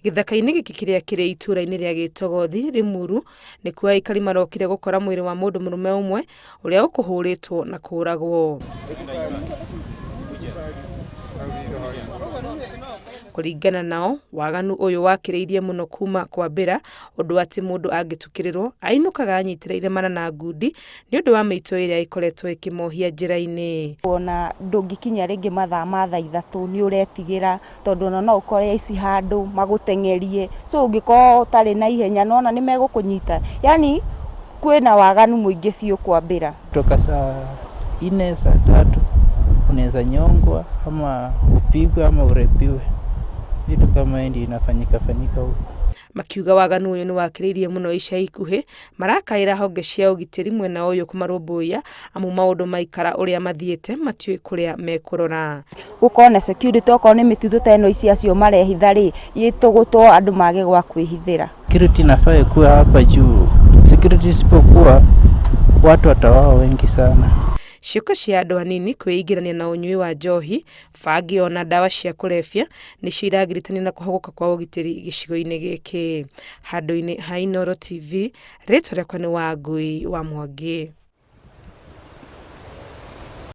Gĩthaka-inĩ gĩkĩ kĩrĩa kĩrĩ itũũra-inĩ rĩa Gĩtogothi, Limuru, nĩkuo aikari marokire gũkora mwĩrĩ wa mũndũ mũrũme ũmwe ũrĩa ũkũhũrĩtwo na kũragwo. Kũringana nao, waganu ũyũ wakĩrĩirie mũno kuma kwambĩra ũndũ atĩ mũndũ angĩtukĩrĩrwo ainũkaga anyitĩrĩire mana na ngundi nĩ ũndũ wa mĩito ĩrĩa ĩkoretwo ĩkĩmohia njĩra-inĩ. Ona ndũngĩkinya rĩngĩ mathaa ma thaa 3 nĩ ũretigĩra tondũ ona no ũkore aici handũ magũteng'erie, so ũngĩkorwo ũtarĩ na ihenya nĩ wona nĩ megũkũnyita, yaani kwĩna waganu mũingĩ biũ kwambĩra. Kutoka saa 4 saa 3 unaweza nyongwa ama upigwe ama urepiwe, vitu kama hii ndio inafanyika fanyika huku. Makiuga waganu ũyũ nĩ wakĩrĩirie mũno ica ikuhĩ, marakaĩra honge cia ũgitĩri mwena ũyũ kũmarũmbũiya amu maũndũ maikara ũrĩa mathiĩte matiũĩ kũrĩa mekũrora. Gũkorwo na security okorwo nĩ mĩtitũ ta ĩno ici acio marehitha rĩ, ĩtũgũtwo andũ mage gwa kwĩhithĩra. Security inafaa ikuwe hapa juu, security isipokuwa watu watauawa wengi sana. Ciĩko cia andũ anini kwĩingĩrania na ũnyui wa njohi, bangi ona ndawa cia kũrebia nĩcio iragiritania na kũhagũka kwa ũgitĩri gĩcigo-inĩ gĩkĩ. Handũ-inĩ ha Inooro TV, rĩtwa rĩakwa nĩ Wangui wa Mwangi.